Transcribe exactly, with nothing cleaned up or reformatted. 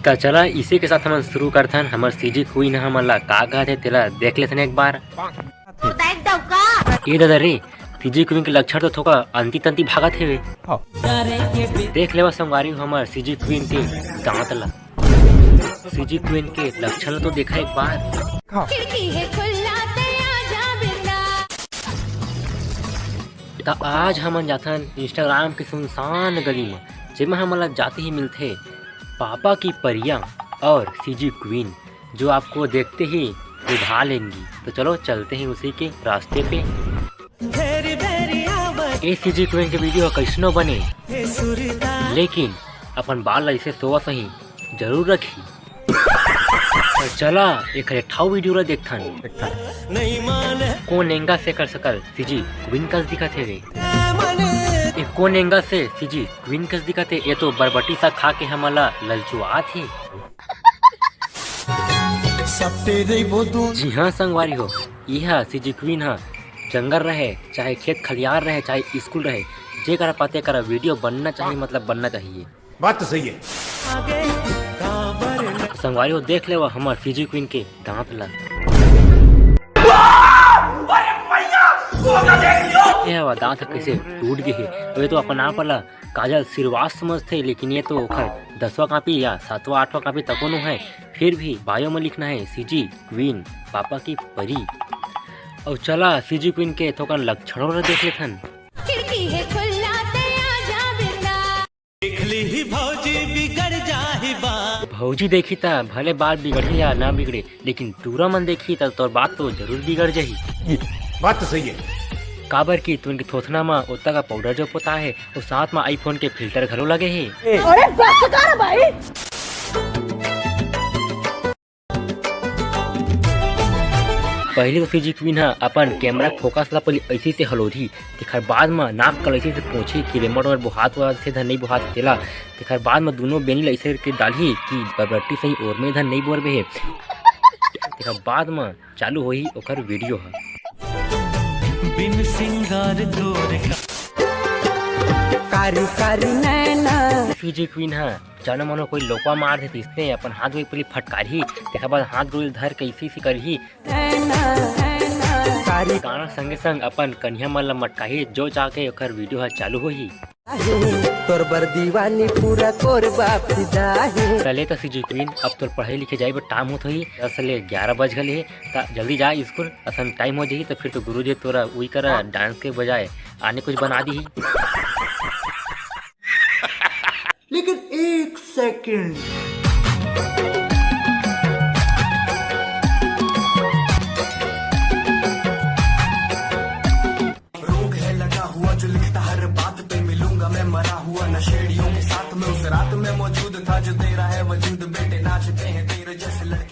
त चला, इसी के साथ हमन शुरू करथन। हमर सीजी क्वीन हमन ला का कहत हे, तेला देख लेथन एक बार। ए दादा रे, सीजी क्वीन के लक्षण तो थोका अंती तंती भागत हेवे। देख लेवा संगवारी हो हमर सीजी क्वीन के दांत ला। सीजी क्वीन के लक्षण तो देखा एक बार। खिड़की है खुला, ते आजा बिंदा। त आज हमन जाथन Instagram के सुनसान गली म, जेमा हमन ला जाते ही मिलथे पापा की परियां और सीजी क्वीन, जो आपको देखते ही लुभा लेंगी। तो चलो चलते हैं उसी के रास्ते पे। ए सीजी क्वीन के वीडियो कइसनो बने, लेकिन अपन बाल ला इसे सोवा सही जरूर रखी। त चला एक ठा वीडियो ला देखथन। कोन एंगल से कर सकल सीजी क्वीन कस दिखत हे रे? ए कोन एंगल से सीजी क्वीन कस दिखत हे? ये तो बरबटी सा खा के हमन ला ललचुआत हे। जी हाँ संगवारी हो, इहा सीजी क्वीन हा जंगल रहे, चाहे खेत खलियार रहे, चाहे स्कूल रहे, जे करा पाते करा वीडियो बनना चाहिए, मतलब बनना चाहिए। बात तो सही है। संगवारी हो, देख लेवा हमर सीजी क्वीन के दांत ला। ये हवा दांत ह कइसे टूट गे हे। ये तो अपन आप ला काजल श्रीवास समझथे, लेकिन ये तो ओखर दसवां कॉपी या सातवां आठवां कॉपी तको नो है, फिर भी बायो में लिखना है सीजी क्वीन पापा की परी। अउ चला सीजी क्वीन के थोकन लक्षणों ला देख लेथन। खिड़की है खुला, ते आजा बिंदा। देख ली ही भौजी बिगड़ जाही बा। भौजी देखी त भले बात बिगड़े या ना बिगड़े, लेकिन टूरा मन देखी त तोर बात तो जरूर बिगड़ जाही। बात तो सही है। काबर कि तुन के थोथना म ओतका का पाउडर जो पोता हे, अउ साथ म iPhone के फिल्टर घलो लगे हे। अरे बस कर भाई। पहले तो सीजी क्वीन ह अपन कैमरा फोकस ला पहले ऐसे से हलोरही, तेखर बाद म नाक कल ऐसे से पोंछी कि रेमट ओमट बोहात हुआ से धन नहीं बोहात तेला, तेखर बाद म दोनों बेनी ला ऐसे करके डालही कि बरबट्टी सही ओर में धन नहीं बोर बे हे। तेखर बाद म चालू होही ओकर वीडियो ह। बिन सिंगार तोर का कारी कारी नैना। सीजी क्वीन ह जानो मानो कोई लोकवा मार देतिस, इसने अपन हाथ गोड़ पहली फटकारही, तेखर बाद हाथ गोड़ धर के इसी इसी करही। गाना संगे संग अपन कनिहा मन ल मटकाही, जो जाके ओकर वीडियो ह चालू होही। तोर बर दीवानी पूरा कोरबा फिदा हे। चले त सीजी क्वीन, अब तोर पढ़े लिखे जाए बर टाइम होत होही, दस ले ग्यारह बज गले हे, त जल्दी जा स्कूल, असन टाइम हो जाही त फिर तो गुरुजी तोरा उई करा डांस के बजाय आने कुछ बना दीही। लेकिन एक सेकंड। रोग है लगा हुआ जो लिखता हर बात पे, मिलूंगा मैं मरा हुआ नशेड़ियों के साथ में। उस रात में मौजूद था जो तेरा है वजूद, बेटे नाचते हैं तेरे जैसे लड़के।